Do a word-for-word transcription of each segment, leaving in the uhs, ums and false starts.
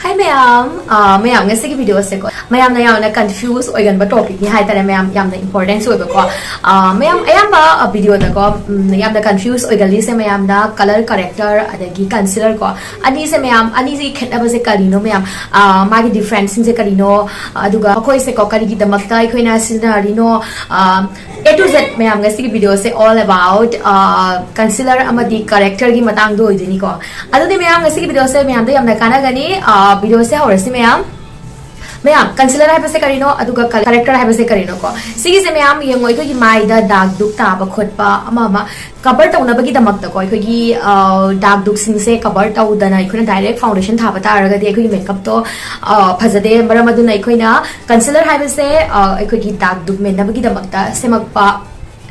Hi ꯃꯌꯥꯝ, ꯑꯥ, ꯃꯌꯥꯝ ꯉꯁꯤꯒꯤ ꯚꯤꯗꯤꯑꯣꯁꯦꯀꯣ, ꯃꯌꯥꯝꯅ ꯌꯥꯝꯅ ꯀꯟꯐ꯭ꯌꯨꯁ ꯑꯣꯏꯒꯟꯕ ꯇꯣꯄꯤꯛꯅꯤ ꯍꯥꯏꯇꯥꯔꯦ ꯃꯌꯥꯝ, ꯌꯥꯝꯅ ꯏꯝꯄꯣꯔꯇꯦꯟꯁ ꯑꯣꯏꯕꯀꯣ꯫ ꯑꯥ, ꯃꯌꯥꯝ ꯑꯌꯥꯝꯕ, ꯑꯥ, ꯚꯤꯗꯤꯑꯣꯗꯀꯣ, ꯎꯝ, ꯌꯥꯝꯅ ꯀꯟꯐ꯭ꯌꯨꯁ ꯑꯣꯏꯒꯜꯂꯤꯁꯦ ꯃꯌꯥꯝꯅ ꯀꯂꯔ ꯀꯔꯦꯛꯇꯔ ꯑꯗꯒꯤ ꯀꯟꯁꯤꯂꯔ ꯀꯣ, ꯑꯅꯤꯁꯦ ꯃꯌꯥꯝ, ꯑꯅꯤꯁꯤꯒꯤ ꯈꯦꯠꯅꯕꯁꯦ ꯀꯔꯤꯅꯣ ꯃꯌꯥꯝ, ꯑꯥ, ꯃꯥꯒꯤ ꯗꯤꯐ꯭ꯔꯦꯟꯁꯁꯤꯡꯁꯦ ꯀꯔꯤꯅꯣ, ꯑꯗꯨꯒ ꯃꯈꯣꯏꯁꯦꯀꯣ ꯀꯔꯤꯒꯤꯗꯃꯛꯇ ꯑꯩꯈꯣꯏꯅ ꯁꯤꯖꯤꯟꯅꯔꯤꯅꯣ, ꯑꯥ, A to Z ꯃꯌꯥꯝ ꯉꯁꯤꯒꯤ ꯚꯤꯗꯤꯑꯣꯁꯦ all about, ꯑꯥ, ꯀꯟꯁꯤꯂꯔ ꯑꯃꯗꯤ ꯀꯔꯦꯛꯇꯔꯒꯤ ꯃꯇꯥꯡꯗ ꯑꯣꯏꯗꯣꯏꯅꯤꯀꯣ꯫ ꯑꯗꯨꯗꯤ ꯃꯌꯥꯝ ꯉꯁꯤꯒꯤ ꯚꯤꯗꯤꯑꯣꯁꯦ ꯃꯌꯥꯝꯗ ꯌꯥꯝꯅ ꯀꯥꯟꯅꯒꯅꯤ꯫ ꯑꯥ, ꯚꯤꯗꯤꯑꯣꯁꯦ ꯍꯧꯔꯁꯤ ꯃꯌꯥꯝ꯫ ꯃꯌꯥꯝ, ꯀꯟꯁꯤꯂꯔ ꯍꯥꯏꯕꯁꯦ ꯀꯔꯤꯅꯣ, ꯑꯗꯨꯒ ꯀ-, ꯀꯔꯦꯛꯇꯔ ꯍꯥꯏꯕꯁꯦ ꯀꯔꯤꯅꯣꯀꯣ? ꯁꯤꯒꯤꯁꯦ ꯃꯌꯥꯝ ꯌꯦꯡꯉꯣ, ꯑꯩꯈꯣꯏꯒꯤ ꯃꯥꯏꯗ ꯗꯥꯛ ꯗꯨꯛ ꯇꯥꯕ ꯈꯣꯠꯄ ꯑꯃ ꯑꯃ ꯀꯚꯔ ꯇꯧꯅꯕꯒꯤꯗꯃꯛꯇꯀꯣ, ꯑꯩꯈꯣꯏꯒꯤ, ꯑ, ꯗꯥꯛ ꯗꯨꯛꯁꯤꯡꯁꯦ ꯀꯚꯔ ꯇꯧꯗꯅ ꯑꯩꯈꯣꯏꯅ ꯗꯥꯏꯔꯦꯛ ꯐꯥꯎꯟꯗꯦꯁꯟ ꯊꯥꯕ ꯇꯥꯔꯒꯗꯤ ꯑꯩꯈꯣꯏꯒꯤ ꯃꯦꯀꯞꯇꯣ, ꯑ, ꯐꯖꯗꯦ꯫ ꯃꯔꯝ ꯑꯗꯨꯅ ꯑꯩꯈꯣꯏꯅ ꯀꯟꯁꯤꯂꯔ ꯍꯥꯏꯕꯁꯦ, ꯑ, ꯑꯩꯈꯣꯏꯒꯤ ꯗꯥꯛ ꯗꯨꯛ ꯃꯦꯟꯅꯕꯒꯤꯗꯃꯛꯇ ꯁꯦꯝꯃꯛꯄ,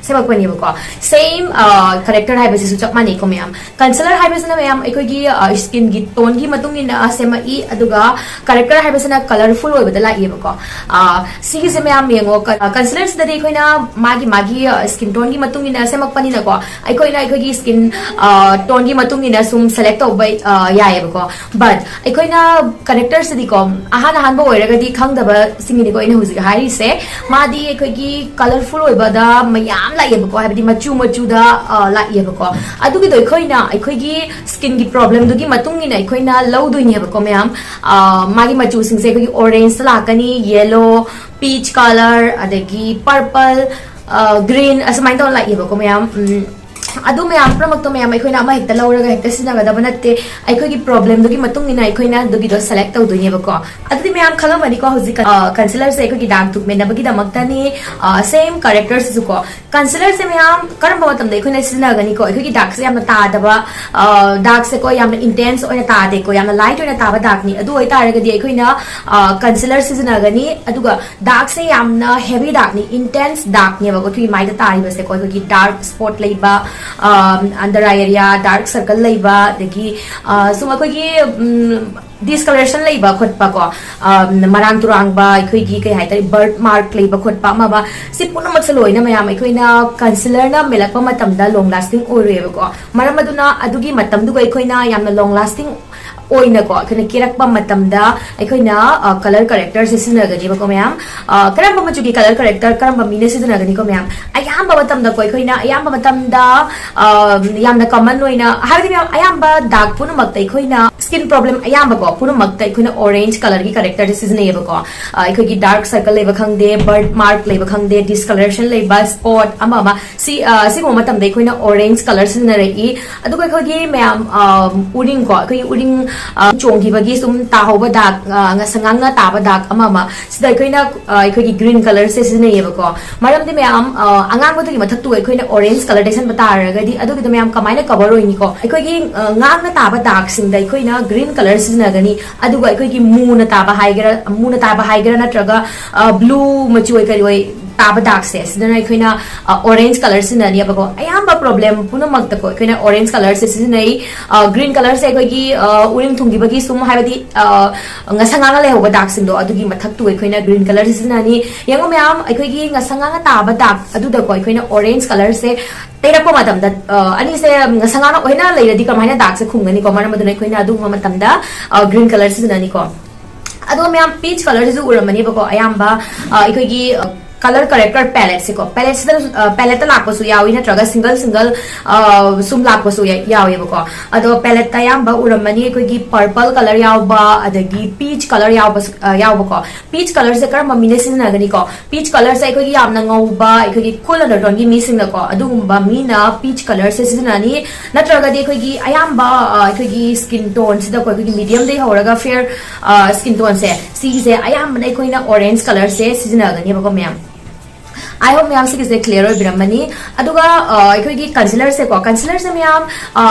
ꯁꯦꯝꯃꯛꯄꯅꯦꯕꯀꯣ꯫ ꯁꯦꯝ, ꯑ, ꯀꯔꯦꯛꯇꯔ ꯍꯥꯏꯕꯁꯤꯁꯨ ꯆꯞ ꯃꯥꯟꯅꯩꯀꯣ ꯃꯌꯥꯝ꯫ ꯀꯟꯁꯤꯂꯔ ꯍꯥꯏꯕꯁꯤꯅ ꯃꯌꯥꯝ ꯑꯩꯈꯣꯏꯒꯤ, ꯑ, ꯁ꯭ꯀꯤꯟꯒꯤ ꯇꯣꯟꯒꯤ ꯃꯇꯨꯡ ꯏꯟꯅ ꯁꯦꯝꯃꯛꯏ, ꯑꯗꯨꯒ ꯀꯔꯦꯛꯇꯔ ꯍꯥꯏꯕꯁꯤꯅ ꯀꯂꯔꯐꯨꯜ ꯑꯣꯏꯕꯗ ꯂꯥꯛꯏꯕꯀꯣ꯫ ꯑ, ꯁꯤꯒꯤꯁꯦ ꯃꯌꯥꯝ ꯌꯦꯡꯉꯣ, ꯀ-, ꯑ, ꯀꯟꯁꯤꯂꯔꯁꯤꯗꯀꯣ ꯑꯩꯈꯣꯏꯅ ꯃꯥꯒꯤ ꯃꯥꯒꯤ, ꯑ, ꯁ꯭ꯀꯤꯟ ꯇꯣꯟꯒꯤ ꯃꯇꯨꯡ ꯏꯟꯅ ꯁꯦꯝꯃꯛꯄꯅꯤꯅꯀꯣ, ꯑꯩꯈꯣꯏꯅ ꯑꯩꯈꯣꯏꯒꯤ ꯁ꯭ꯀꯤꯟ, ꯑ, ꯇꯣꯟꯒꯤ ꯃꯇꯨꯡ ꯏꯟꯅ ꯁꯨꯝ ꯁꯦꯂꯦꯛ ꯇꯧꯕ, ꯑ, ꯌꯥꯏꯌꯦꯕꯀꯣ꯫ But ꯑꯩꯈꯣꯏꯅ ꯀꯔꯦꯛꯇꯔꯁꯤꯗꯤꯀꯣ, ꯑꯍꯥꯟ ꯑꯍꯥꯟꯕ ꯑꯣꯏꯔꯒꯗꯤ ꯈꯪꯗꯕꯁꯤꯡꯒꯤꯅꯤꯀꯣ ꯑꯩꯅ ꯍꯧꯖꯤꯛ ꯍꯥꯏꯔꯤꯁꯦ꯫ ꯃꯥꯗꯤ ꯑꯩꯈꯣꯏꯒꯤ ꯀꯂꯔꯐꯨꯜ ꯑꯣꯏꯕꯗ ꯃꯌꯥꯝ ꯂꯥꯛꯑꯦꯕꯀꯣ, ꯍꯥꯏꯕꯗꯤ ꯃꯆꯨ ꯃꯆꯨꯗ, ꯑ, ꯂꯥꯛꯑꯦꯕꯀꯣ꯫ ꯑꯗꯨꯒꯤꯗꯣ ꯑꯩꯈꯣꯏꯅ ꯑꯩꯈꯣꯏꯒꯤ ꯁ꯭ꯀꯤꯟꯒꯤ ꯄ꯭ꯔꯣꯕ꯭ꯂꯦꯝꯗꯨꯒꯤ ꯃꯇꯨꯡ ꯏꯟꯅ ꯑꯩꯈꯣꯏꯅ ꯂꯧꯗꯣꯏꯅꯦꯕꯀꯣ ꯃꯌꯥꯝ꯫ ꯑ, ꯃꯥꯒꯤ ꯃꯆꯨꯁꯤꯡꯁꯦ ꯑꯩꯈꯣꯏꯒꯤ ꯑꯣꯔꯦꯟꯖꯇ ꯂꯥꯛꯀꯅꯤ, ꯌꯦꯂꯣ, ꯄꯤꯆ ꯀꯂꯔ, ꯑꯗꯒꯤ ꯄꯔꯄꯜ, ꯑ, ꯒ꯭ꯔꯤꯟ, ꯑꯁꯨꯃꯥꯏꯅ ꯇꯧꯔ ꯂꯥꯛꯑꯦꯕꯀꯣ ꯃꯌꯥꯝ꯫ ꯎꯝ, ꯑꯗꯨ ꯃꯌꯥꯝ ꯄꯨꯝꯅꯃꯛꯇꯣ ꯃꯌꯥꯝ ꯑꯩꯈꯣꯏꯅ ꯑꯃ ꯍꯦꯛꯇ ꯂꯧꯔꯒ ꯍꯦꯛꯇ ꯁꯤꯖꯤꯟꯅꯒꯗꯕ ꯅꯠꯇꯦ꯫ ꯑꯩꯈꯣꯏꯒꯤ ꯄ꯭ꯔꯣꯕ꯭ꯂꯦꯝꯗꯨꯒꯤ ꯃꯇꯨꯡ ꯏꯟꯅ ꯑꯩꯈꯣꯏꯅ ꯑꯗꯨꯒꯤꯗꯣ ꯁꯦꯂꯦꯛ ꯇꯧꯗꯣꯏꯅꯦꯕꯀꯣ꯫ ꯑꯗꯨꯗꯤ ꯃꯌꯥꯝ ꯈꯪꯉꯝꯃꯅꯤꯀꯣ ꯍꯧꯖꯤꯛ, ꯑ, ꯀꯟꯁꯤꯂꯔꯁꯦ ꯑꯩꯈꯣꯏꯒꯤ ꯗꯥꯛ ꯗꯨꯛ ꯃꯦꯟꯅꯕꯒꯤꯗꯃꯛꯇꯅꯤ꯫ ꯑ, ꯁꯦꯝ ꯀꯔꯦꯛꯇꯔꯁꯤꯁꯨꯀꯣ, ꯀꯟꯁꯤꯂꯔꯁꯦ ꯃꯌꯥꯝ ꯀꯔꯝꯕ ꯃꯇꯝꯗ ꯑꯩꯈꯣꯏꯅ ꯁꯤꯖꯤꯟꯅꯒꯅꯤꯀꯣ? ꯑꯩꯈꯣꯏꯒꯤ ꯗꯥꯛꯁꯦ ꯌꯥꯝꯅ ꯇꯥꯗꯕ, ꯑ, ꯗꯥꯛꯁꯦꯀꯣ ꯌꯥꯝꯅ ꯏꯟꯇꯦꯟꯁ ꯑꯣꯏꯅ ꯇꯥꯗꯦꯀꯣ, ꯌꯥꯝꯅ ꯂꯥꯏꯠ ꯑꯣꯏꯅ ꯇꯥꯕ ꯗꯥꯛꯅꯤ꯫ ꯑꯗꯨ ꯑꯣꯏꯇꯥꯔꯒꯗꯤ ꯑꯩꯈꯣꯏꯅ, ꯑ, ꯀꯟꯁꯤꯂꯔ ꯁꯤꯖꯤꯟꯅꯒꯅꯤ꯫ ꯑꯗꯨꯒ ꯗꯥꯛꯁꯦ ꯌꯥꯝꯅ ꯍꯦꯚꯤ ꯗꯥꯛꯅꯤ, ꯏꯟꯇꯦꯟꯁ ꯗꯥꯛꯅꯦꯕꯀꯣ ꯑꯩꯈꯣꯏꯒꯤ ꯃꯥꯏꯗ ꯇꯥꯔꯤꯕꯁꯦꯀꯣ꯫ ꯑꯩꯈꯣꯏꯒꯤ ꯗꯥꯔꯛ ꯁ꯭ꯄꯣꯠ ꯂꯩꯕ, ꯑ, under eye area, dark circle ꯂꯩꯕ, ꯑꯗꯒꯤ, ꯑ, ꯁꯨꯝ ꯑꯩꯈꯣꯏꯒꯤ, ꯎꯝ, ꯗꯤꯁꯀꯂꯔꯦꯁꯟ ꯂꯩꯕ ꯈꯣꯠꯄ ꯀꯣ, ꯑ, ꯃꯔꯥꯡ ꯇꯨꯔꯥꯡꯕ, ꯑꯩꯈꯣꯏꯒꯤ ꯀꯩ ꯍꯥꯏꯇꯥꯔꯦ, ꯕꯔꯠ ꯃꯥꯔꯛ ꯂꯩꯕ ꯈꯣꯠꯄ ꯑꯃ ꯑꯃ, ꯁꯤ ꯄꯨꯝꯅꯃꯛꯁꯦ ꯂꯣꯏꯅ ꯃꯌꯥꯝ ꯑꯩꯈꯣꯏꯅ ꯀꯟꯁꯤꯂꯔꯅ ꯃꯦꯜꯂꯛꯄ ꯃꯇꯝꯗ ꯂꯣꯡ ꯂꯥꯁꯇꯤꯡ ꯑꯣꯏꯔꯣꯏꯕꯀꯣ꯫ ꯃꯔꯝ ꯑꯗꯨꯅ ꯑꯗꯨꯒꯤ ꯃꯇꯝꯗꯨꯒ ꯑꯩꯈꯣꯏꯅ ꯌꯥꯝꯅ ꯂꯣꯡ ꯂꯥꯁꯇꯤꯡ ꯑꯣꯏꯅꯀꯣ ꯑꯩꯈꯣꯏꯅ ꯀꯦꯔꯛꯄ ꯃꯇꯝꯗ ꯑꯩꯈꯣꯏꯅ ꯀꯂꯔ ꯀꯔꯦꯛꯇꯔꯁꯦ ꯁꯤꯖꯤꯟꯅꯒꯅꯦꯕꯀꯣ ꯃꯌꯥꯝ꯫ ꯑ, ꯀꯔꯝꯕ ꯃꯆꯨꯒꯤ ꯀꯂꯔ ꯀꯔꯦꯛꯇꯔ ꯀꯔꯝꯕ ꯃꯤꯅ ꯁꯤꯖꯤꯟꯅꯒꯅꯤꯀꯣ ꯃꯌꯥꯝ? ꯑꯌꯥꯝꯕ ꯃꯇꯝꯗꯀꯣ ꯑꯩꯈꯣꯏꯅ ꯑꯌꯥꯝꯕ ꯃꯇꯝꯗ ꯑ, ꯌꯥꯝꯅ ꯀꯃꯟ ꯑꯣꯏꯅ ꯍꯥꯏꯕꯗꯤ ꯃꯌꯥꯝ ꯑꯌꯥꯝꯕ ꯗꯥꯛ ꯄꯨꯝꯅꯃꯛꯇ ꯑꯩꯈꯣꯏꯅ ꯁ꯭ꯀꯤꯟ ꯄ꯭ꯔꯣꯕ꯭ꯂꯦꯝ ꯑꯌꯥꯝꯕꯀꯣ ꯄꯨꯝꯅꯃꯛꯇ ꯑꯩꯈꯣꯏꯅ ꯑꯣꯔꯦꯟꯖ ꯀꯂꯔꯒꯤ ꯀꯔꯦꯛꯇꯔꯁꯦ ꯁꯤꯖꯤꯟꯅꯩꯌꯦꯕꯀꯣ꯫ ꯑ, ꯑꯩꯈꯣꯏꯒꯤ ꯗꯥꯔꯛ ꯁꯔꯀꯜ ꯂꯩꯕ ꯈꯪꯗꯦ, ꯕꯔꯠ ꯃꯥꯔꯛ ꯂꯩꯕ ꯈꯪꯗꯦ, ꯗꯤꯁꯀꯂꯔꯦꯁꯟ ꯂꯩꯕ, ꯁ꯭ꯄꯣꯠ ꯑꯃ ꯑꯃ, ꯁꯤ ꯑ, ꯁꯤꯒꯨꯝꯕ ꯃꯇꯝꯗ ꯑꯩꯈꯣꯏꯅ ꯑꯣꯔꯦꯟꯖ ꯀꯂꯔ ꯁꯤꯖꯤꯟꯅꯔꯛꯏ꯫ ꯑꯗꯨꯒ ꯑꯩꯈꯣꯏꯒꯤ ꯃꯌꯥꯝ ꯑ, ꯎꯔꯤꯡꯀꯣ ꯑꯩꯈꯣꯏꯒꯤ ꯎꯔꯤꯡ ꯑ, ꯆꯣꯡꯈꯤꯕꯒꯤ ꯁꯨꯝ ꯇꯥꯍꯧꯕ ꯗꯥꯛ, ꯑ, ꯉꯁꯪ ꯉꯥꯡꯅ ꯇꯥꯕ ꯗꯥꯛ ꯑꯃ ꯑꯃ, ꯁꯤꯗ ꯑꯩꯈꯣꯏꯅ ꯑ, ꯑꯩꯈꯣꯏꯒꯤ ꯒ꯭ꯔꯤꯟ ꯀꯂꯔꯁꯦ ꯁꯤꯖꯤꯟꯅꯩꯌꯦꯕꯀꯣ꯫ ꯃꯔꯝꯗꯤ ꯃꯌꯥꯝ ꯑ, ꯑꯉꯥꯡꯕꯗꯨꯒꯤ ꯃꯊꯛꯇꯨ ꯑꯩꯈꯣꯏꯅ ꯑꯣꯔꯦꯟꯖ ꯀꯂꯔ ꯇꯩꯁꯟꯕ ꯇꯥꯔꯒꯗꯤ ꯑꯗꯨꯒꯤꯗꯣ ꯃꯌꯥꯝ ꯀꯃꯥꯏꯅ ꯀꯚꯔ ꯑꯣꯏꯅꯤꯀꯣ? ꯑꯩꯈꯣꯏꯒꯤ ꯑ, ꯉꯥꯡꯅ ꯇꯥꯕ ꯗꯥꯛꯁꯤꯡꯗ ꯑꯩꯈꯣꯏꯅ ꯒ꯭ꯔꯤꯟ ꯀꯂꯔ ꯁꯤꯖꯤꯟꯅꯒꯅꯤ꯫ ꯑꯗꯨꯒ ꯑꯩꯈꯣꯏꯒꯤ ꯃꯨꯅ ꯇꯥꯕ ꯍꯥꯏꯒꯦꯔꯥ ꯃꯨꯅ ꯇꯥꯕ ꯍꯥꯏꯒꯦꯔꯥ ꯅꯠꯇ꯭ꯔꯒ ꯕ꯭ꯂꯨ ꯃꯆꯨ ꯑꯣꯏ ꯀꯔꯤ ꯑꯣꯏ ꯇꯥꯕ ꯗꯥꯛꯁꯦ ꯁꯤꯗꯅ ꯑꯩꯈꯣꯏꯅ ꯑꯣꯔꯦꯟꯖ ꯀꯂꯔ ꯁꯤꯖꯤꯟꯅꯅꯦꯕꯀꯣ꯫ ꯑꯌꯥꯝꯕ ꯄ꯭ꯔꯣꯕ꯭ꯂꯦꯝ ꯄꯨꯝꯅꯃꯛꯇꯀꯣ ꯑꯩꯈꯣꯏꯅ ꯑꯣꯔꯦꯟꯖ ꯀꯂꯔꯁꯦ ꯁꯤꯖꯤꯟꯅꯩ꯫ ꯒ꯭ꯔꯤꯟ ꯀꯂꯔꯁꯦ ꯑꯩꯈꯣꯏꯒꯤ ꯑ, ꯎꯔꯤꯡ ꯊꯨꯡꯈꯤꯕꯒꯤ ꯁꯨꯝ ꯍꯥꯏꯕꯗꯤ ꯑ, ꯉꯁꯪ ꯉꯥꯡꯅ ꯂꯩꯍꯧꯕ ꯗꯥꯛꯁꯤꯡꯗꯣ ꯑꯗꯨꯒꯤ ꯃꯊꯛꯇꯨ ꯑꯩꯈꯣꯏꯅ ꯒ꯭ꯔꯤꯟ ꯀꯂꯔ ꯁꯤꯖꯤꯟꯅꯅꯤ꯫ ꯌꯦꯡꯉꯣ ꯃꯌꯥꯝ ꯑꯩꯈꯣꯏꯒꯤ ꯉꯁꯪ ꯉꯥꯡꯅ ꯇꯥꯕ ꯗꯥꯛ ꯑꯗꯨꯗꯀꯣ ꯑꯩꯈꯣꯏꯅ ꯑꯣꯔꯦꯟꯖ ꯀꯂꯔꯁꯦ ꯇꯩꯔꯛꯄ ꯃꯇꯝꯗ ꯑ, ꯑꯅꯤꯁꯦ ꯉꯁꯪ ꯉꯥꯡꯅ ꯑꯣꯏꯅ ꯂꯩꯔꯗꯤ ꯀꯃꯥꯏꯅ ꯗꯥꯛꯁꯦ ꯈꯨꯝꯒꯅꯤꯀꯣ? ꯃꯔꯝ ꯑꯗꯨꯅ ꯑꯩꯈꯣꯏꯅ ꯑꯗꯨꯒꯨꯝꯕ ꯃꯇꯝꯗ ꯒ꯭ꯔꯤꯟ ꯀꯂꯔ ꯁꯤꯖꯤꯟꯅꯅꯤꯀꯣ꯫ ꯑꯗꯣ ꯃꯌꯥꯝ ꯄꯤꯆ ꯀꯂꯔꯁꯤꯁꯨ ꯎꯔꯝꯃꯅꯦꯕꯀꯣ꯫ ꯑꯌꯥꯝꯕ ꯑ, ꯑꯩꯈꯣꯏꯒꯤ ꯀꯂꯔ ꯀꯔꯦꯛꯇꯔ ꯄꯦꯂꯦꯠꯁꯦꯀꯣ, ꯄꯦꯂꯦꯠꯁꯤꯗ ꯄꯦꯂꯦꯠꯇ ꯂꯥꯛꯄꯁꯨ ꯌꯥꯎꯏ ꯅꯠꯇ꯭ꯔꯒ ꯁꯤꯡꯒꯜ ꯁꯤꯡꯒꯜ ꯁꯨꯝ ꯂꯥꯛꯄꯁꯨ ꯌꯥ- ꯌꯥꯎꯋꯦꯕꯀꯣ꯫ ꯑꯗꯣ ꯄꯦꯂꯦꯠꯇ ꯑꯌꯥꯝꯕ ꯎꯔꯝꯃꯅꯤ ꯑꯩꯈꯣꯏꯒꯤ ꯄꯔꯄꯜ ꯀꯂꯔ ꯌꯥꯎꯕ, ꯑꯗꯒꯤ ꯄꯤꯆ ꯀꯂꯔ ꯌꯥꯎꯕꯁꯨ ꯑ, ꯌꯥꯎꯕꯀꯣ꯫ ꯄꯤꯆ ꯀꯂꯔꯁꯦ ꯀꯔꯝꯕ ꯃꯤꯅ ꯁꯤꯖꯤꯟꯅꯒꯅꯤꯀꯣ? ꯄꯤꯆ ꯀꯂꯔꯁꯦ ꯑꯩꯈꯣꯏꯒꯤ ꯌꯥꯝꯅ ꯉꯧꯕ, ꯑꯩꯈꯣꯏꯒꯤ ꯀꯨꯜ ꯑꯟꯗꯔꯇꯣꯟꯒꯤ ꯃꯤꯁꯤꯡꯅꯀꯣ, ꯑꯗꯨꯒꯨꯝꯕ ꯃꯤꯅ ꯄꯤꯆ ꯀꯂꯔꯁꯦ ꯁꯤꯖꯤꯟꯅꯅꯤ꯫ ꯅꯠꯇ꯭ꯔꯒꯗꯤ ꯑꯩꯈꯣꯏꯒꯤ ꯑꯌꯥꯝꯕ ꯑ, ꯑꯩꯈꯣꯏꯒꯤ ꯁ꯭ꯀꯤꯟ ꯇꯣꯟꯁꯤꯗꯀꯣ, ꯑꯩꯈꯣꯏꯒꯤ ꯃꯤꯗꯤꯌꯝꯗꯒꯤ ꯍꯧꯔꯒ ꯐꯤꯌꯔ ꯁ꯭ꯀꯤꯟ ꯇꯣꯟꯁꯦ, ꯁꯤꯒꯤꯁꯦ ꯑꯌꯥꯝꯕꯅ ꯑꯩꯈꯣꯏꯅ ꯑꯣꯔꯦꯟꯖ ꯀꯂꯔꯁꯦ ꯁꯤꯖꯤꯟꯅꯒꯅꯦꯕꯀꯣ ꯃꯌꯥꯝ꯫ ꯑꯥꯏ ꯍꯣꯞ ꯃꯌꯥꯝ ꯁꯤꯒꯤꯁꯦ ꯀ꯭ꯂꯤꯌꯥꯔ ꯑꯣꯏꯕꯤꯔꯝꯃꯅꯤ꯫ ꯑꯗꯨꯒ ꯑ, ꯑꯩꯈꯣꯏꯒꯤ ꯀꯟꯁꯤꯂꯔꯁꯦꯀꯣ, ꯀꯟꯁꯤꯂꯔꯁꯦ ꯃꯌꯥꯝ ꯑ,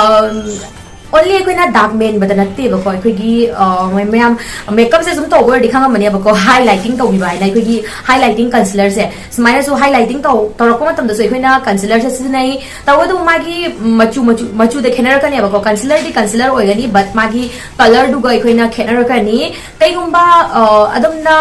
ꯑꯣꯟꯂꯤ ꯑꯩꯈꯣꯏꯅ ꯗꯥꯛ ꯃꯦꯟꯕꯗ ꯅꯠꯇꯦꯕꯀꯣ, ꯑꯩꯈꯣꯏꯒꯤ ꯑ, ꯃꯌꯥꯝ ꯃꯦꯀꯞꯁꯦ ꯁꯨꯝ ꯇꯧꯕ ꯑꯣꯏꯔꯗꯤ ꯈꯪꯉꯝꯃꯅꯦꯕꯀꯣ, ꯍꯥꯏ ꯂꯥꯏꯇꯤꯡ ꯇꯧꯕꯤꯕ ꯍꯥꯏꯅ ꯑꯩꯈꯣꯏꯒꯤ ꯍꯥꯏ ꯂꯥꯏꯇꯤꯡ ꯀꯟꯁꯤꯂꯔꯁꯦ ꯁꯨꯃꯥꯏꯅꯁꯨ ꯍꯥꯏ ꯂꯥꯏꯇꯤꯡ ꯇꯧ ꯇꯧꯔꯛꯄ ꯃꯇꯝꯗꯁꯨ ꯑꯩꯈꯣꯏꯅ ꯀꯟꯁꯤꯂꯔꯁꯦ ꯁꯤꯖꯤꯟꯅꯩ꯫ ꯇꯧꯕꯇꯕꯨ ꯃꯥꯒꯤ ꯃꯆꯨ ꯃꯆꯨ ꯃꯆꯨꯗ ꯈꯦꯠꯅꯔꯛꯀꯅꯦꯕꯀꯣ꯫ ꯀꯟꯁꯤꯂꯔꯗꯤ ꯀꯟꯁꯤꯂꯔ ꯑꯣꯏꯒꯅꯤ, ꯕꯠ ꯃꯥꯒꯤ ꯀꯂꯔꯗꯨꯒ ꯑꯩꯈꯣꯏꯅ ꯈꯦꯠꯅꯔꯛꯀꯅꯤ꯫ ꯀꯩꯒꯨꯝꯕ ꯑ, ꯑꯗꯣꯝꯅ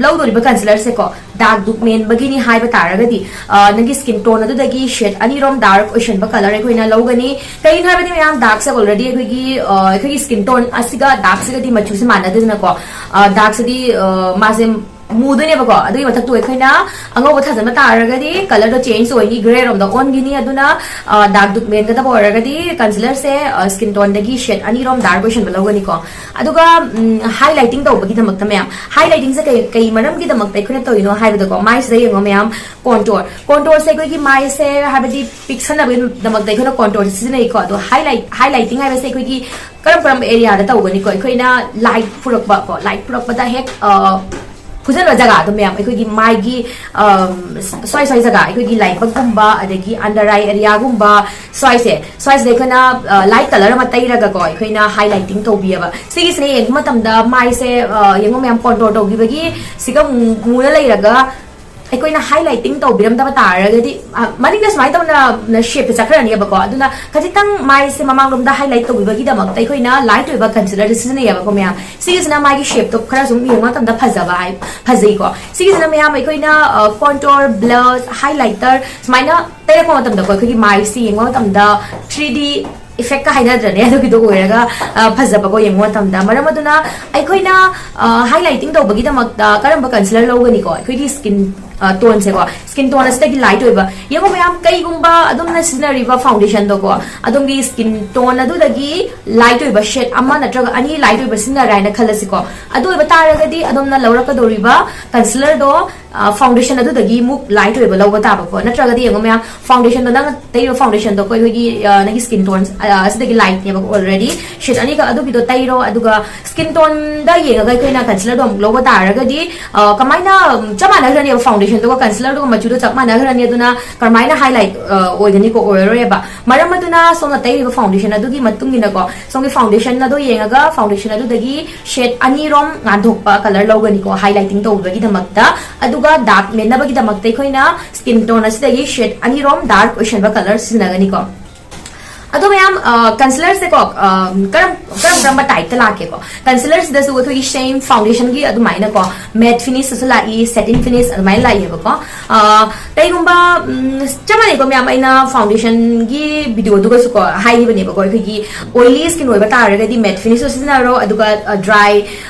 ꯂꯧꯗꯣꯔꯤꯕ ꯀꯟꯁꯤꯂꯔꯁꯦꯀꯣ, ꯗꯥꯛ ꯗꯨꯛ ꯃꯦꯟꯕꯒꯤꯅꯤ ꯍꯥꯏꯕ ꯇꯥꯔꯒꯗꯤ, ꯑ, ꯅꯪꯒꯤ skin tone ꯑꯗꯨꯗꯒꯤ shade ꯑꯅꯤꯔꯣꯝ dark ꯑꯣꯏꯁꯟꯕ color ꯑꯩꯈꯣꯏꯅ ꯂꯧꯒꯅꯤ꯫ ꯀꯩꯒꯤꯅꯣ ꯍꯥꯏꯕꯗꯤ ꯃꯌꯥꯝ, ꯗꯥꯛꯁꯦ already ꯑꯩꯈꯣꯏꯒꯤ, ꯑ, ꯑꯩꯈꯣꯏꯒꯤ skin tone ꯑꯁꯤꯒ ꯗꯥꯛꯁꯤꯒꯗꯤ ꯃꯆꯨꯁꯦ ꯃꯥꯟꯅꯗꯦꯗꯅꯀꯣ꯫ ꯑ, ꯗꯥꯛꯁꯤꯗꯤ, ꯑ, ꯃꯥꯁꯦ ꯃꯨꯗꯣꯏꯅꯦꯕꯀꯣ꯫ ꯑꯗꯨꯒꯤ ꯃꯊꯛꯇꯨ ꯑꯩꯈꯣꯏꯅ ꯑꯉꯧꯕ ꯊꯥꯖꯟꯕ ꯇꯥꯔꯒꯗꯤ colorꯗꯣ change ꯑꯣꯏꯅꯤ, grey ꯔꯣꯝꯗ ꯑꯣꯟꯈꯤꯅꯤ꯫ ꯑꯗꯨꯅ, ꯑ, ꯗꯥꯛ ꯗꯨꯛ ꯃꯦꯟꯒꯗꯕ ꯑꯣꯏꯔꯒꯗꯤ concealerꯁꯦ, ꯑ, skin toneꯗꯒꯤ shade ꯑꯅꯤꯔꯣꯝ dark ꯑꯣꯏꯁꯟꯕ ꯂꯧꯒꯅꯤꯀꯣ꯫ ꯑꯗꯨꯒ, ꯎꯝ, highlighting ꯇꯧꯕꯒꯤꯗꯃꯛꯇ ꯃꯌꯥꯝ, highlightingꯁꯦ ꯀꯩ, ꯀꯩ ꯃꯔꯝꯒꯤꯗꯃꯛꯇ ꯑꯩꯈꯣꯏꯅ ꯇꯧꯔꯤꯅꯣ ꯍꯥꯏꯕꯗꯀꯣ, ꯃꯥꯏꯁꯤꯗ ꯌꯦꯡꯉꯣ ꯃꯌꯥꯝ, contour, contourꯁꯦ ꯑꯩꯈꯣꯏꯒꯤ ꯃꯥꯏꯁꯦ ꯍꯥꯏꯕꯗꯤ ꯄꯤꯛꯁꯟꯅꯕꯒꯤꯗꯃꯛꯇ ꯑꯩꯈꯣꯏꯅ contourꯁꯦ ꯁꯤꯖꯤꯟꯅꯩꯀꯣ꯫ ꯑꯗꯣ highlight, highlighting ꯍꯥꯏꯕꯁꯦ ꯑꯩꯈꯣꯏꯒꯤ ꯀꯔꯝ ꯀꯔꯝꯕ areaꯗ ꯇꯧꯒꯅꯤꯀꯣ? ꯑꯩꯈꯣꯏꯅ light ꯄꯨꯔꯛꯄ ꯀꯣ, light ꯄꯨꯔꯛꯄꯗ ꯍꯦꯛ, ꯑ, ꯐꯨꯖꯟꯕ ꯖꯒꯥꯗꯣ ꯃꯌꯥꯝ, ꯑꯩꯈꯣꯏꯒꯤ ꯃꯥꯏꯒꯤ, ꯑꯝ, ꯁ꯭ꯋꯥꯏ ꯁ꯭ꯋꯥꯏ ꯖꯒꯥ, ꯑꯩꯈꯣꯏꯒꯤ ꯂꯥꯏꯕꯛꯀꯨꯝꯕ, ꯑꯗꯒꯤ under eye areaꯒꯨꯝꯕ, ꯁ꯭ꯋꯥꯏꯁꯦ, ꯁ꯭ꯋꯥꯏꯁꯤꯗ ꯑꯩꯈꯣꯏꯅ, ꯑ, light color ꯑꯃ ꯇꯩꯔꯒꯀꯣ, ꯑꯩꯈꯣꯏꯅ highlighting ꯇꯧꯕꯤꯑꯕ꯫ ꯁꯤꯒꯤꯁꯤꯅ ꯌꯦꯡꯕ ꯃꯇꯝꯗ ꯃꯥꯏꯁꯦ, ꯑ, ꯌꯦꯡꯉꯣ ꯃꯌꯥꯝ, contour ꯇꯧꯈꯤꯕꯒꯤ ꯁꯤꯒ ꯃꯨ-, ꯃꯨꯅ ꯂꯩꯔꯒ ꯑꯩꯈꯣꯏꯅ highlighting ꯇꯧꯕꯤꯔꯝꯗꯕ ꯇꯥꯔꯒꯗꯤ, ꯑ, ꯃꯅꯤꯡꯗ ꯁꯨꯃꯥꯏꯅ ꯇꯧꯅ shapeꯁꯦ ꯆꯠꯈ꯭ꯔꯅꯦꯕꯀꯣ꯫ ꯑꯗꯨꯅ ꯈꯖꯤꯛꯇꯪ ꯃꯥꯏꯁꯦ ꯃꯃꯥꯡꯂꯣꯝꯗ highlight ꯇꯧꯕꯤꯕꯒꯤꯗꯃꯛꯇ ꯑꯩꯈꯣꯏꯅ light ꯑꯣꯏꯕ concealerꯁꯦ ꯁꯤꯖꯤꯟꯅꯩꯌꯦꯕꯀꯣ ꯃꯌꯥꯝ꯫ ꯁꯤꯒꯤꯁꯤꯅ ꯃꯥꯒꯤ shapeꯇꯣ ꯈꯔ ꯁꯨꯝ ꯌꯦꯡꯕ ꯃꯇꯝꯗ ꯐꯖꯕ ꯍꯥꯏ, ꯐꯖꯩꯀꯣ꯫ ꯁꯤꯒꯤꯁꯤꯅ ꯃꯌꯥꯝ ꯑꯩꯈꯣꯏꯅ, ꯑ, contour, blush, highlighter ꯁꯨꯃꯥꯏꯅ ꯇꯩꯔꯛꯄ ꯃꯇꯝꯗꯀꯣ, ꯑꯩꯈꯣꯏꯒꯤ ꯃꯥꯏꯁꯤ ꯌꯦꯡꯕ ꯃꯇꯝꯗ three D effectꯀ ꯍꯥꯏꯅꯗ꯭ꯔꯅꯦ, ꯑꯗꯨꯒꯤꯗꯣ ꯑꯣꯏꯔꯒ, ꯑ, ꯐꯖꯕꯀꯣ ꯌꯦꯡꯕ ꯃꯇꯝꯗ꯫ ꯃꯔꯝ ꯑꯗꯨꯅ ꯑꯩꯈꯣꯏꯅ, ꯑ, highlighting ꯇꯧꯕꯒꯤꯗꯃꯛꯇ ꯀꯔꯝꯕ concealer ꯂꯧꯒꯅꯤꯀꯣ? ꯑꯩꯈꯣꯏꯒꯤ skin, ꯑ, toneꯁꯦꯀꯣ, skin tone ꯑꯁꯤꯗꯒꯤ light ꯑꯣꯏꯕ꯫ ꯌꯦꯡꯉꯣ ꯃꯌꯥꯝ, ꯀꯩꯒꯨꯝꯕ ꯑꯗꯣꯝꯅ ꯁꯤꯖꯤꯟꯅꯔꯤꯕ foundationꯗꯣꯀꯣ, ꯑꯗꯣꯝꯒꯤ skin tone ꯑꯗꯨꯗꯒꯤ light ꯑꯣꯏꯕ shade ꯑꯃ ꯅꯠꯇ꯭ꯔꯒ ꯑꯅꯤ light ꯑꯣꯏꯕ ꯁꯤꯖꯤꯟꯅꯔꯦ ꯍꯥꯏꯅ ꯈꯜꯂꯁꯤꯀꯣ꯫ ꯑꯗꯨ ꯑꯣꯏꯕ ꯇꯥꯔꯒꯗꯤ ꯑꯗꯣꯝꯅ ꯂꯧꯔꯛꯀꯗꯧꯔꯤꯕ concealerꯗꯣ, ꯑ, foundationꯗꯨꯗꯒꯤ ꯑꯃꯨꯛ light ꯑꯣꯏꯕ ꯂꯧꯕ ꯇꯥꯕꯀꯣ꯫ ꯅꯠꯇ꯭ꯔꯒꯗꯤ ꯌꯦꯡꯉꯣ ꯃꯌꯥꯝ, foundationꯗꯣ, ꯅꯪꯅ ꯇꯩꯔꯤꯕ foundationꯗꯣ ꯑꯩꯈꯣꯏꯒꯤ, ꯑ, ꯅꯪꯒꯤ skin tone, ꯑ, ꯑꯁꯤꯗꯒꯤ lightꯅꯦꯕ already꯫ Shade ꯑꯅꯤꯈꯛ ꯑꯗꯨꯒꯤꯗꯣ ꯇꯩꯔꯣ, ꯑꯗꯨꯒ skin toneꯗ ꯌꯦꯡꯉꯒ ꯑꯩꯈꯣꯏꯅ concealerꯗꯣ ꯑꯃꯨꯛ ꯂꯧꯕ ꯇꯥꯔꯒꯗꯤ, ꯑ, ꯀꯃꯥꯏꯅ, ꯎꯝ, ꯆꯞ ꯃꯥꯟꯅꯈ꯭ꯔꯅꯦꯕ, foundationꯗꯨꯒ concealerꯗꯨꯒ ꯃꯆꯨꯗꯣ ꯆꯞ ꯃꯥꯟꯅꯈ꯭ꯔꯅꯤ꯫ ꯑꯗꯨꯅ ꯀꯔꯝꯍꯥꯏꯅ highlight, ꯑ, ꯑꯣꯏꯒꯅꯤꯀꯣ? ꯑꯣꯏꯔꯔꯣꯏꯕ꯫ ꯃꯔꯝ ꯑꯗꯨꯅ ꯁꯣꯝꯅ ꯇꯩꯔꯤꯕ foundation ꯑꯗꯨꯒꯤ ꯃꯇꯨꯡ ꯏꯟꯅꯀꯣ, ꯁꯣꯝꯒꯤ foundation ꯑꯗꯨ ꯌꯦꯡꯉꯒ foundation ꯑꯗꯨꯗꯒꯤ shade ꯑꯅꯤꯔꯣꯝ ꯉꯥꯟꯊꯣꯛꯄ color ꯂꯧꯒꯅꯤꯀꯣ, highlighting ꯇꯧꯕꯒꯤꯗꯃꯛꯇ꯫ ꯑꯗꯨꯒ dark ꯃꯦꯟꯅꯕꯒꯤꯗꯃꯛꯇ ꯑꯩꯈꯣꯏꯅ skin tone ꯑꯁꯤꯗꯒꯤ shade ꯑꯅꯤꯔꯣꯝ dark ꯑꯣꯏꯁꯟꯕ color ꯁꯤꯖꯤꯟꯅꯒꯅꯤꯀꯣ꯫ ꯑꯗꯣ ꯃꯌꯥꯝ, ꯀꯟꯁꯤꯂꯔꯁꯦꯀꯣ, ꯀꯔꯝ ꯀꯔꯝ ꯀꯔꯝꯕ ꯇꯥꯏꯞꯇ ꯂꯥꯛꯀꯦꯀꯣ? ꯀꯟꯁꯤꯂꯔꯁꯤꯗꯁꯨ ꯑꯩꯈꯣꯏꯒꯤ ꯁꯦꯝ ꯐꯥꯎꯟꯗꯦꯁꯟꯒꯤ ꯑꯗꯨꯃꯥꯏꯅꯀꯣ, ꯃꯦꯠ ꯐꯤꯅꯤꯁꯇꯁꯨ ꯂꯥꯛꯏ, ꯁꯦꯇꯤꯟ ꯐꯤꯅꯤꯁ ꯑꯗꯨꯃꯥꯏꯅ ꯂꯥꯛꯏꯑꯕꯀꯣ. ꯀꯩꯒꯨꯝꯕ, ꯆꯞ ꯃꯥꯟꯅꯩꯀꯣ ꯃꯌꯥꯝ, ꯑꯩꯅ ꯐꯥꯎꯟꯗꯦꯁꯟꯒꯤ ꯚꯤꯗꯤꯑꯣꯗꯨꯒꯁꯨꯀꯣ ꯍꯥꯏꯈꯤꯕꯅꯦꯕꯀꯣ, ꯑꯩꯈꯣꯏꯒꯤ ꯑꯣꯏꯂꯤ ꯁ꯭ꯀꯤꯟ ꯑꯣꯏꯕ ꯇꯥꯔꯒꯗꯤ ꯃꯦꯠ ꯐꯤꯅꯤꯁꯇꯣ ꯁꯤꯖꯤꯟꯅꯔꯣ, ꯑꯗꯨꯒ ꯗ꯭ꯔꯥꯏ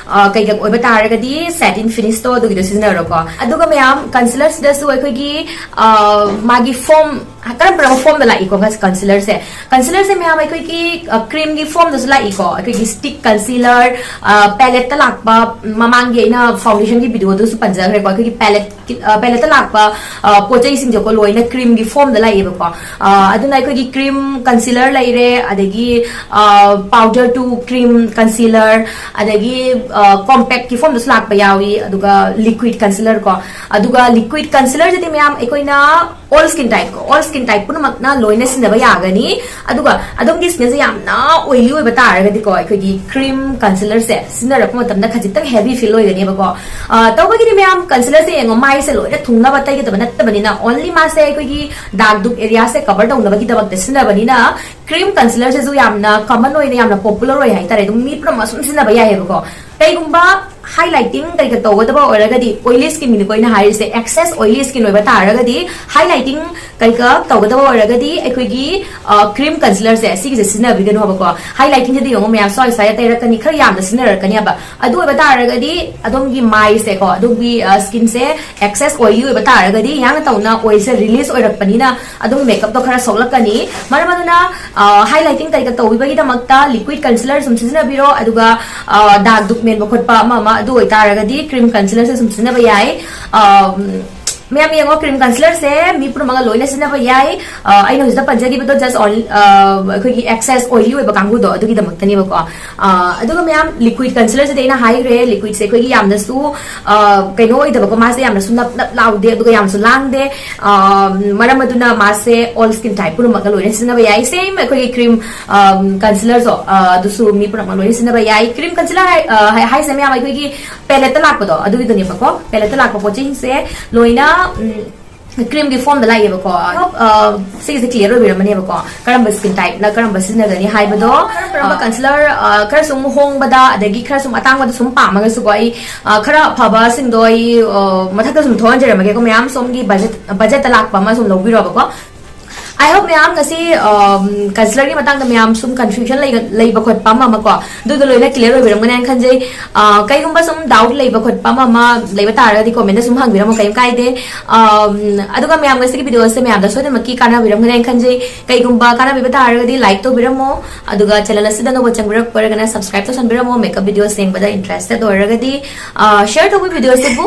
ꯀꯩꯀꯩ ꯑꯣꯏꯕ ꯇꯥꯔꯒꯗꯤ ꯁꯦꯇꯤꯟ ꯐꯤꯅꯤꯁꯇꯣ ꯑꯗꯨꯒꯤꯗꯣ ꯁꯤꯖꯤꯟꯅꯔꯣꯀꯣ. ꯑꯗꯨꯒ ꯃꯌꯥꯝ, ꯀꯟꯁꯤꯂꯔꯁꯤꯗꯁꯨ ꯑꯩꯈꯣꯏꯒꯤ ꯃꯥꯒꯤ ꯐꯣꯝ, ꯀꯔꯝ ꯀꯔꯝꯕ ꯐꯣꯝꯗ ꯂꯥꯛꯏꯀꯣ ꯀꯟꯁꯤꯂꯔꯁꯦ? ꯀꯟꯁꯤꯂꯔꯁꯦ ꯃꯌꯥꯝ ꯑꯩꯈꯣꯏꯒꯤ ꯀ꯭ꯔꯤꯝꯒꯤ ꯐꯣꯝꯗꯁꯨ ꯂꯥꯛꯏꯀꯣ, ꯑꯩꯈꯣꯏꯒꯤ ꯁ꯭ꯇꯤꯛ ꯀꯟꯁꯤꯂꯔ, ꯄꯦꯂꯦꯠꯇ ꯂꯥꯛꯄ, ꯃꯃꯥꯡꯒꯤ ꯑꯩꯅ ꯐꯥꯎꯟꯗꯦꯁꯟꯒꯤ ꯚꯤꯗꯤꯑꯣꯗꯁꯨ ꯄꯟꯖꯈ꯭ꯔꯦꯀꯣ, ꯑꯩꯈꯣꯏꯒꯤ ꯄꯦꯂꯦꯠ ꯄꯦꯂꯦꯠꯇ ꯂꯥꯛꯄ ꯄꯣꯠ ꯆꯩꯁꯤꯡꯁꯦꯀꯣ ꯂꯣꯏꯅ ꯀ꯭ꯔꯤꯝꯒꯤ ꯐꯣꯝꯗ ꯂꯥꯛꯑꯦꯕꯀꯣ. ꯑꯗꯨꯅ ꯑꯩꯈꯣꯏꯒꯤ ꯀ꯭ꯔꯤꯝ ꯀꯟꯁꯤꯂꯔ ꯂꯩꯔꯦ, ꯑꯗꯒꯤ ꯄꯥꯎꯗꯔ ꯇꯨ ꯀ꯭ꯔꯤꯝ ꯀꯟꯁꯤꯂꯔ, ꯑꯗꯒꯤ ꯀꯣꯝꯄꯦꯛꯀꯤ ꯐꯣꯝꯗꯁꯨ ꯂꯥꯛꯄ ꯌꯥꯎꯏ, ꯑꯗꯨꯒ ꯂꯤꯀ꯭ꯋꯤꯠ ꯀꯟꯁꯤꯂꯔ ꯀꯣ. ꯑꯗꯨꯒ ꯂꯤꯀ꯭ꯋꯤꯠ ꯀꯟꯁꯤꯂꯔꯁꯤꯗꯤ ꯃꯌꯥꯝ ꯑꯩꯈꯣꯏꯅ ꯑꯣꯜ ꯁ꯭ꯀꯤꯟ ꯇꯥꯏꯞ ꯀꯣ, ꯑꯣꯜ ꯁ꯭ꯀꯤꯟ ꯇꯥꯏꯞ ꯄꯨꯝꯅꯃꯛꯅ ꯂꯣꯏꯅ ꯁꯤꯖꯤꯟꯅꯕ ꯌꯥꯒꯅꯤ. ꯑꯗꯨꯒ ꯑꯗꯣꯝꯒꯤ ꯁ꯭ꯀꯤꯟꯁꯦ ꯌꯥꯝꯅ ꯑꯣꯏꯂꯤ ꯑꯣꯏꯕ ꯇꯥꯔꯒꯗꯤꯀꯣ, ꯑꯩꯈꯣꯏꯒꯤ ꯀ꯭ꯔꯤꯝ ꯀꯟꯁꯤꯂꯔꯁꯦ ꯁꯤꯖꯤꯟꯅꯔꯛꯄ ꯃꯇꯝꯗ ꯈꯖꯤꯛꯇꯪ ꯍꯦꯚꯤ ꯐꯤꯜ ꯑꯣꯏꯒꯅꯦꯕꯀꯣ. ꯇꯧꯕꯒꯤꯗꯤ ꯃꯌꯥꯝ, ꯀꯟꯁꯤꯂꯔꯁꯦ ꯌꯦꯡꯉꯣ, ꯃꯥꯏꯁꯦ ꯂꯣꯏꯅ ꯊꯨꯡꯅꯕ ꯇꯩꯒꯗꯕ ꯅꯠꯇꯕꯅꯤꯅ, ꯑꯣꯟꯂꯤ ꯃꯥꯁꯦ ꯑꯩꯈꯣꯏꯒꯤ ꯗꯥꯛ ꯗꯨꯛ ꯑꯦꯔꯤꯌꯥꯁꯦ ꯀꯚꯔ ꯇꯧꯅꯕꯒꯤꯗꯃꯛꯇ ꯁꯤꯖꯤꯟꯅꯕꯅꯤꯅ, ꯀ꯭ꯔꯤꯝ ꯀꯟꯁꯤꯂꯔꯁꯤꯁꯨ ꯌꯥꯝꯅ ꯀꯃꯟ ꯑꯣꯏꯅ ꯌꯥꯝꯅ ꯄꯣꯄꯨꯂꯔ ꯑꯣꯏ ꯍꯥꯏꯇꯥꯔꯦ, ꯑꯗꯨꯝ ꯃꯤ ꯄꯨꯝꯅꯃꯛ ꯁꯨꯝ ꯁꯤꯖꯤꯟꯅꯕ ꯌꯥꯏꯑꯕꯀꯣ. ꯀꯩꯒꯨꯝꯕ ꯍꯥꯏꯂꯥꯏꯇꯤꯡ ꯀꯩꯀꯥ ꯇꯧꯒꯗꯕ ꯑꯣꯏꯔꯒꯗꯤ, ꯑꯣꯏꯂꯤ ꯁ꯭ꯀꯤꯟꯒꯤꯅꯤꯀꯣ ꯑꯩꯅ ꯍꯥꯏꯔꯤꯁꯦ, ꯑꯦꯛꯁꯦꯁ ꯑꯣꯏꯂꯤ ꯁ꯭ꯀꯤꯟ ꯑꯣꯏꯕ ꯇꯥꯔꯒꯗꯤ, ꯍꯥꯏꯂꯥꯏꯇꯤꯡ ꯀꯩꯀꯥ ꯇꯧꯒꯗꯕ ꯑꯣꯏꯔꯒꯗꯤ ꯑꯩꯈꯣꯏꯒꯤ ꯀ꯭ꯔꯤꯝ ꯀꯟꯁꯤꯂꯔꯁꯦ ꯁꯤꯒꯤꯁꯦ ꯁꯤꯖꯤꯟꯅꯕꯤꯒꯅꯣꯕꯀꯣ. ꯍꯥꯏꯂꯥꯏꯇꯤꯡꯁꯤꯗꯤ ꯌꯦꯡꯉꯣ ꯃꯌꯥꯝ, ꯁ꯭ꯋꯥꯏ ꯁ꯭ꯋꯥꯏꯗ ꯇꯩꯔꯛꯀꯅꯤ, ꯈꯔ ꯌꯥꯝꯅ ꯁꯤꯖꯤꯟꯅꯔꯛꯀꯅꯦꯕ. ꯑꯗꯨ ꯑꯣꯏꯕ ꯇꯥꯔꯒꯗꯤ ꯑꯗꯣꯝꯒꯤ ꯃꯥꯏꯁꯦꯀꯣ, ꯑꯗꯣꯝꯒꯤ ꯁ꯭ꯀꯤꯟꯁꯦ ꯑꯦꯛꯁꯦꯁ ꯑꯣꯏꯂꯤ ꯑꯣꯏꯕ ꯇꯥꯔꯒꯗꯤ ꯏꯍꯥꯟ ꯇꯧꯅ ꯑꯣꯏꯜꯁꯦ ꯔꯤꯂꯤꯁ ꯑꯣꯏꯔꯛꯄꯅꯤꯅ ꯑꯗꯨꯝ ꯃꯦꯀꯞꯇꯣ ꯈꯔ ꯁꯣꯛꯂꯛꯀꯅꯤ. ꯃꯔꯝ ꯑꯗꯨꯅ ꯍꯥꯏꯂꯥꯏꯇꯤꯡ ꯀꯩꯀꯥ ꯇꯧꯕꯤꯕꯒꯤꯗꯃꯛꯇ ꯂꯤꯀ꯭ꯋꯤꯠ ꯀꯟꯁꯤꯂꯔ ꯁꯨꯝ ꯁꯤꯖꯤꯟꯅꯕꯤꯔꯣ, ꯑꯗꯨꯒ ꯗꯥꯛ ꯗꯨꯛ ꯃꯦꯟꯕ ꯈꯣꯠꯄ ꯑꯃ ꯑꯃ ꯑꯗꯨ ꯑꯣꯏꯇꯥꯔꯒꯗꯤ ꯀ꯭ꯔꯤꯝ ꯀꯟꯁꯤꯂꯔꯁꯦ ꯁꯨꯝ ꯁꯤꯖꯤꯟꯅꯕ ꯌꯥꯏ. ꯃꯌꯥꯝ ꯌꯦꯡꯉꯣ, ꯀ꯭ꯔꯤꯝ ꯀꯟꯁꯤꯂꯔꯁꯦ ꯃꯤ ꯄꯨꯝꯅꯃꯛꯅ ꯂꯣꯏꯅ ꯁꯤꯖꯤꯟꯅꯕ ꯌꯥꯏ. ꯑꯩꯅ ꯍꯧꯖꯤꯛꯇ ꯄꯟꯖꯈꯤꯕꯗꯣ just only ꯑꯩꯈꯣꯏꯒꯤ ꯑꯦꯛꯁꯦꯁ ꯑꯣꯏꯂꯤ ꯑꯣꯏꯕ ꯀꯥꯡꯕꯨꯗꯣ ꯑꯗꯨꯒꯤꯗꯃꯛꯇꯅꯦꯕꯀꯣ. ꯑꯗꯨꯒ ꯃꯌꯥꯝ, ꯂꯤꯀ꯭ꯋꯤꯠ ꯀꯟꯁꯤꯂꯔꯁꯤꯗꯤ ꯑꯩꯅ ꯍꯥꯏꯈ꯭ꯔꯦ, ꯂꯤꯀ꯭ꯋꯤꯠꯁꯦ ꯑꯩꯈꯣꯏꯒꯤ ꯌꯥꯝꯅꯁꯨ ꯀꯩꯅꯣ ꯑꯣꯏꯗꯕꯀꯣ, ꯃꯥꯁꯦ ꯌꯥꯝꯅꯁꯨ ꯅꯞ ꯅꯞ ꯂꯥꯎꯗꯦ ꯑꯗꯨꯒ ꯌꯥꯝꯅꯁꯨ ꯂꯥꯡꯗꯦ. ꯃꯔꯝ ꯑꯗꯨꯅ ꯃꯥꯁꯦ ꯑꯣꯜ ꯁ꯭ꯀꯤꯟ ꯇꯥꯏꯞ ꯄꯨꯝꯅꯃꯛꯅ ꯂꯣꯏꯅ ꯁꯤꯖꯤꯟꯅꯕ ꯌꯥꯏ. ꯁꯦꯝ ꯑꯩꯈꯣꯏꯒꯤ ꯀ꯭ꯔꯤꯝ ꯀꯟꯁꯤꯂꯔꯁꯨ, ꯑꯗꯨꯁꯨ ꯃꯤ ꯄꯨꯝꯅꯃꯛ ꯂꯣꯏꯅ ꯁꯤꯖꯤꯟꯅꯕ ꯌꯥꯏ. ꯀ꯭ꯔꯤꯝ ꯀꯟꯁꯤꯂꯔ ꯍꯥꯏꯁꯦ ꯃꯌꯥꯝ ꯑꯩꯈꯣꯏꯒꯤ ꯄꯦꯂꯦꯠꯇ ꯂꯥꯛꯄꯗꯣ ꯑꯗꯨꯒꯤꯗꯨꯅꯦꯕꯀꯣ. ꯄꯦꯂꯦꯠꯇ ꯂꯥꯛꯄ ꯄꯣꯠ ꯆꯩꯁꯤꯡꯁꯦ ꯂꯣꯏꯅ ꯀ꯭ꯔꯤꯝꯒꯤ ꯐꯣꯝꯗ ꯂꯥꯛꯑꯦꯕꯀꯣ꯫ ꯑ, ꯁꯤꯒꯤꯁꯦ ꯀ꯭ꯂꯤꯌꯥꯔ ꯑꯣꯏꯕꯤꯔꯝꯃꯅꯦꯕꯀꯣ, ꯀꯔꯝꯕ ꯁ꯭ꯀꯤꯟ ꯇꯥꯏꯞꯅ ꯀꯔꯝꯕ ꯁꯤꯖꯤꯟꯅꯒꯅꯤ ꯍꯥꯏꯕꯗꯣ꯫ ꯀꯔꯝ ꯀꯔꯝꯕ ꯑ, ꯀꯟꯁꯤꯂꯔ, ꯑ, ꯈꯔ ꯁꯨꯝ ꯍꯣꯡꯕꯗ, ꯑꯗꯒꯤ ꯈꯔ ꯁꯨꯝ ꯑꯇꯥꯡꯕꯗ ꯁꯨꯝ ꯄꯥꯝꯃꯒꯁꯨꯀꯣ, ꯑꯩ, ꯑ, ꯈꯔ ꯑꯐꯕꯁꯤꯡꯗꯣ ꯑꯩ, ꯑ, ꯃꯊꯛꯇ ꯁꯨꯝ ꯊꯣꯛꯍꯟꯖꯔꯝꯃꯒꯦꯀꯣ, ꯃꯌꯥꯝ ꯁꯣꯝꯒꯤ ꯕꯖꯦꯠ, ꯕꯖꯦꯠꯇ ꯂꯥꯛꯄ ꯑꯃ ꯁꯨꯝ ꯂꯧꯕꯤꯔꯣꯕꯀꯣ꯫ I hope ꯃꯌꯥꯝ ꯉꯁꯤ, ꯑ, ꯀꯟꯁꯤꯂꯔꯒꯤ ꯃꯇꯥꯡꯗ ꯃꯌꯥꯝ ꯁꯨꯝ ꯀꯟꯐ꯭ꯌꯨꯖꯟ ꯂꯩꯕ ꯈꯣꯠꯄ ꯑꯃ ꯑꯃꯀꯣ, ꯑꯗꯨꯗꯣ ꯂꯣꯏꯅ ꯀ꯭ꯂꯤꯌꯥꯔ ꯑꯣꯏꯕꯤꯔꯝꯒꯅꯤ ꯍꯥꯏꯅ ꯈꯟꯖꯩ꯫ ꯑ, ꯀꯩꯒꯨꯝꯕ ꯁꯨꯝ ꯗꯥꯎꯠ ꯂꯩꯕ ꯈꯣꯠꯄ ꯑꯃ ꯑꯃ ꯂꯩꯕ ꯇꯥꯔꯒꯗꯤ ꯀꯣꯃꯦꯟꯗ ꯁꯨꯝ ꯍꯪꯕꯤꯔꯝꯃꯣ, ꯀꯩꯝ ꯀꯥꯏꯗꯦ꯫ ꯑꯝ, ꯑꯗꯨꯒ ꯃꯌꯥꯝ ꯉꯁꯤꯒꯤ ꯚꯤꯗꯤꯑꯣꯁꯦ ꯃꯌꯥꯝꯗ ꯁꯣꯏꯗꯅꯃꯛꯀꯤ ꯀꯥꯟꯅꯕꯤꯔꯝꯒꯅꯤ ꯍꯥꯏꯅ ꯈꯟꯖꯩ꯫ ꯀꯩꯒꯨꯝꯕ ꯀꯥꯟꯅꯕꯤꯕ ꯇꯥꯔꯒꯗꯤ ꯂꯥꯏꯛ ꯇꯧꯕꯤꯔꯝꯃꯣ, ꯑꯗꯨꯒ ꯆꯦꯅꯦꯜ ꯑꯁꯤꯗ ꯑꯅꯧꯕ ꯆꯪꯕꯤꯔꯛꯄ ꯑꯣꯏꯔꯒꯅ ꯁꯕꯁꯀ꯭ꯔꯥꯏꯕ ꯇꯧꯁꯟꯕꯤꯔꯝꯃꯣ, ꯃꯦꯀꯞ ꯚꯤꯗꯤꯑꯣꯁ ꯌꯦꯡꯕꯗ ꯏꯟꯇꯔꯦꯁꯇꯦꯗ ꯑꯣꯏꯔꯒꯗꯤ꯫ ꯑ, ꯁꯤꯌꯔ ꯇꯧꯕ ꯚꯤꯗꯤꯑꯣꯁꯤꯕꯨ꯫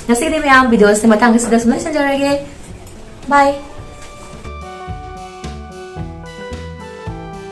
ꯉꯁꯤꯒꯤꯗꯤ ꯃꯌꯥꯝ ꯚꯤꯗꯤꯑꯣꯁꯦ ꯃꯇꯥꯡ ꯑꯁꯤꯗ ꯁꯨꯝ ꯂꯣꯏꯁꯤꯟꯖꯔꯒꯦ꯫ ꯕꯥꯏ꯫